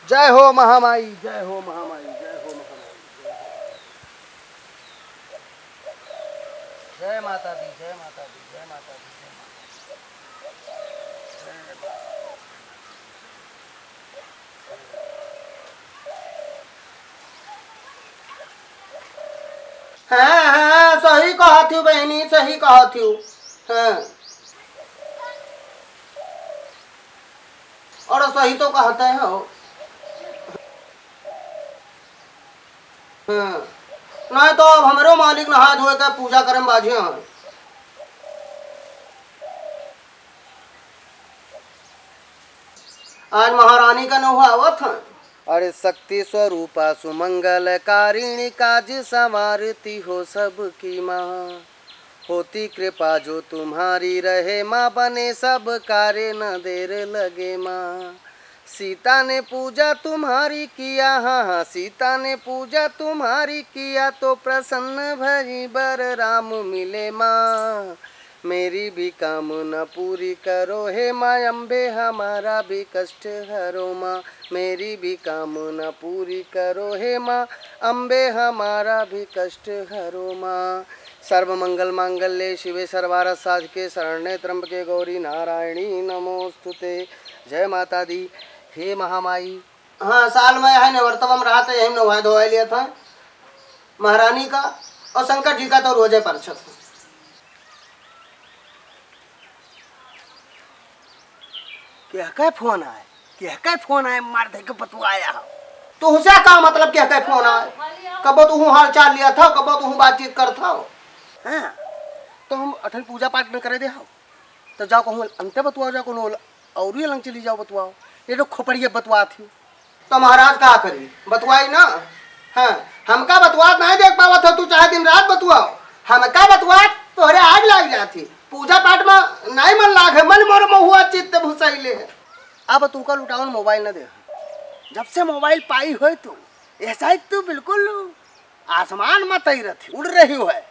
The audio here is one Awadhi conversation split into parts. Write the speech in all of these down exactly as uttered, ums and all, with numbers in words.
जय हो महामाई, जय हो महामाई, जय हो महामाई, जय हो। जय माता दी, जय माता दी, जय माता दी, जय माता दी। जय माता दी। हाँ, हाँ, सही कहत हूँ बहिनी, सही कहत हूँ। हाँ। और सही तो कहते हो। हाँ। नहीं तो अब हमरो मालिक नहाय धोए के पूजा करे में बाझे हैं। आज महारानी का नौहा आवत है। अरे शक्ति स्वरूपा सुमंगल कारिणी काज संवारती हो सबकी माँ। होती कृपा जो तुम्हारी रहे माँ, बने सब कार्य न देर लगे माँ। सीता ने पूजा तुम्हारी किया, हाँ, हाँ, सीता ने पूजा तुम्हारी किया, तो प्रसन्न भई बर राम मिले माँ। मेरी भी कामना पूरी करो हे माँ अम्बे, हमारा भी कष्ट हरो माँ। मेरी भी कामना पूरी करो हे माँ अम्बे, हमारा भी कष्ट हरो माँ। सर्व मंगल मांगल्ये शिवे सर्वार्थ साधिके शरण्ये त्र्यंबके गौरी नारायणी नमोस्तुते। जय माता दी। हे महामाई। हाँ, साल में है ने वर्तवा में रहत है, यही नहाय धोवाय लियत है महारानी का और शंकर जी का तो रोजे परछत है। केहके फोन आए, केहके फोन आए, मार धइ के बतुआया हो। तो उसे का मतलब केहके फोन आए? कबो तू हाल चाल लियत हो, कबो तू बातचीत करत हो। हाँ, तो हम अठन पूजा पाठ न करे दे हो, तो जाओ कहूँ अंते बतुआओ, जाओ कोनो और ही अलंग चली जाओ बतुआओ। ये तो खोपड़िया बतुआत ही। तो महाराज का करी, बतुआई ना। हाँ, हमका बतुआत नहीं देख पावत हो, तू चाहे दिन रात बतुआओ, हमका बतुआत तोहरे आग लाग जात ही। पूजा पाठ में नहीं मन लाग है, मन मोर महुआ चित्त भुसैले है। अब तुमका लुटावन मोबाइल न दे, जब से मोबाइल पाई होय तू, ऐसा ही तू बिल्कुल आसमान में तैरत ही, उड़ रही है।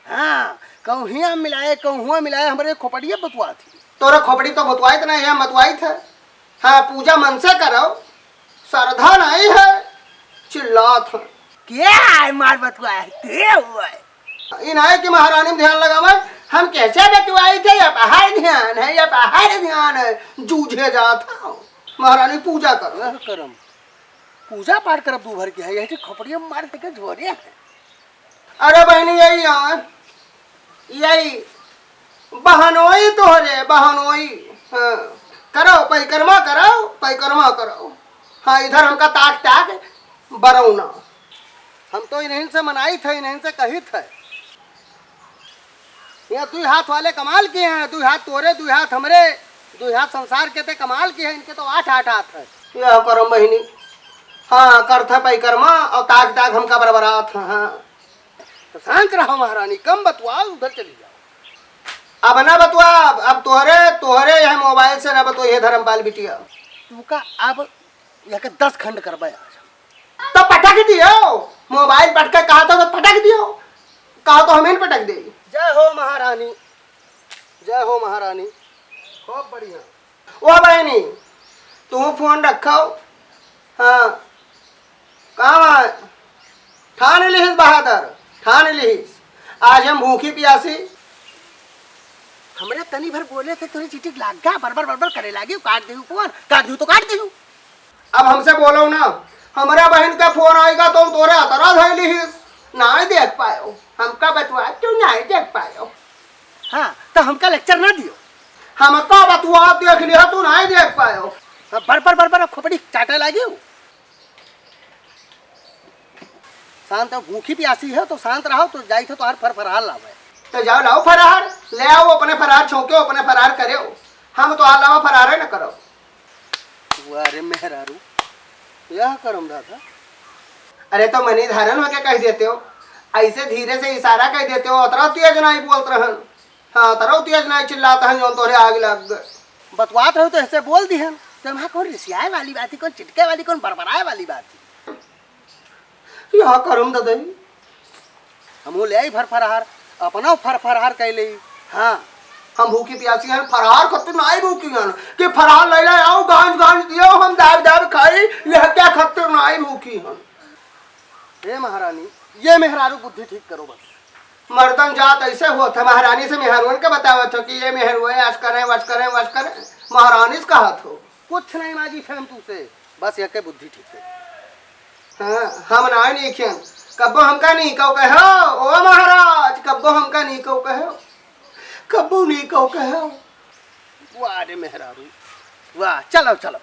हाँ, कहूँ हियाँ मिलाए, कहूँ हुआँ मिलाए, हमरे खोपड़िया बतुआत ही। तोरे खोपड़ी तो बतुआइत नहीं है, मतुआइत है। हाँ, पूजा मन से करो, श्रद्धा नहीं है, चिल्लात है। के आए मार बतुआए, के हुआ है? ई नहीं कि महारानी में ध्यान लगावे, हम कैसे बतुआइत है, या बाहर ध्यान है, या बाहर ध्यान है, जूझे जात है। महारानी पूजा करो। वह करम, पूजा पाठ करब दू भर के है, यही खोपड़िया मार के झोरे है। अरे बहिनी, यही यार, यही बहनोई तोहरे, बहनोई। हाँ, करो, परिक्रमा करो, परिक्रमा करो। हाँ, इधर हमका ताक ताक बरौना। हम तो इन्हीं से मनाइत है, इन्हीं से कहित है। यहाँ दुई हाथ वाले कमाल किहे हैं, दुई हाथ तोरे, दुई हाथ हमरे, दुई हाथ संसार के ते कमाल किहे हैं, इनके तो आठ आठ हाथ है। यह करम बहिनी, हाँ, करत है परिक्रमा और ताक ताक हमका बरबरात है, हाँ। तो शांत रहो महारानी, कम बतुआओ, उधर चली जाओ। अब ना बतुआ, अब, अब तोहरे, तोहरे यह मोबाइल से ना बतुआ, ये धर्मपाल बिटिया। तुमका अब यह के दस खंड करबे आज। तो पटक दियो, मोबाइल पटके कहा था तो पटक दियो, कहा तो हमें पटक दे। जय हो महारानी, जय हो महारानी, खूब बढ़िया। ओ बहिनी, तू फोन रखो। हाँ, काम है। ठान लिहिस बहादुर, ठान लिहिस। आज हम भूखी प्यासी। हमरे तनी भर बोले थे, तोरे चिटिक लाग गा, बरबर बरबर करे लागी, काट देहू फोन, काट देहू तो काट देहू। अब हमसे बोलो ना, हमरा बहिन का फोन आइगा तो तोरे अतरा धइ लिहिस, नाहीं देख पायो, हमका बतवा तू नाहीं देख पायो। हाँ, तो हमका लेक्चर ना दियो। हमका बतवा देख लिया, तू नाहीं देख पायो। अब बर बर बर बर खोपड़ी चाटे लागी। शांत हो, भूखी प्यासी है तो शांत रहो, तो जाई थे तो हर फर फरहार लावे। तो जाओ लाओ फरहार, ले आओ अपने फरहार, छौंके अपने फरहार करे। हम तो अलावा फरहार न करो। वाह रे मेहरारू, यह करम दादा। अरे तो मनी धारण होके कह देते हो, ऐसे धीरे से इशारा कह देते हो, अतरा तेज नहीं बोलत रहन। हाँ, अतरा तेज नहीं चिल्लात हन, जौन तोहरे आग लग गए। बतवात रहो तो ऐसे बोल दिहन, तो वहाँ कौन रिसियाए वाली बात ही, कौन चिटके वाली, कौन बरबराए वाली बात ही। यह करम ददई। हमहू ले आई फर फरहार, अपना फर फरहार कह ले। हाँ। हम भूखी प्यासी हन, फरहार खत्ती नाई भूखी हन, कि फरहार ले ले आओ, गांज गांज दियो, हम दाब दाब खाई, यह क्या की हन। हे महारानी, ये मेहरारू बुद्धि ठीक करो बस। मर्दन जात ऐसे होत है, महारानी से मेहरुअन के बतावत हो कि ये मेहरुआ अस करे, वस करे, वस करे, महारानी से कहत हो। कुछ नहीं मांगी फेम तू से, बस यके बुद्धि ठीक कर। हाँ, हम ना नहीं खेन, कब्बो हमका नहीं कहो कहो, ओ महाराज, कब्बो हमका नहीं कहो कहो, कब्बो नहीं कहो कहो। वाह रे मेहरारू, वाह, चलो, चलो।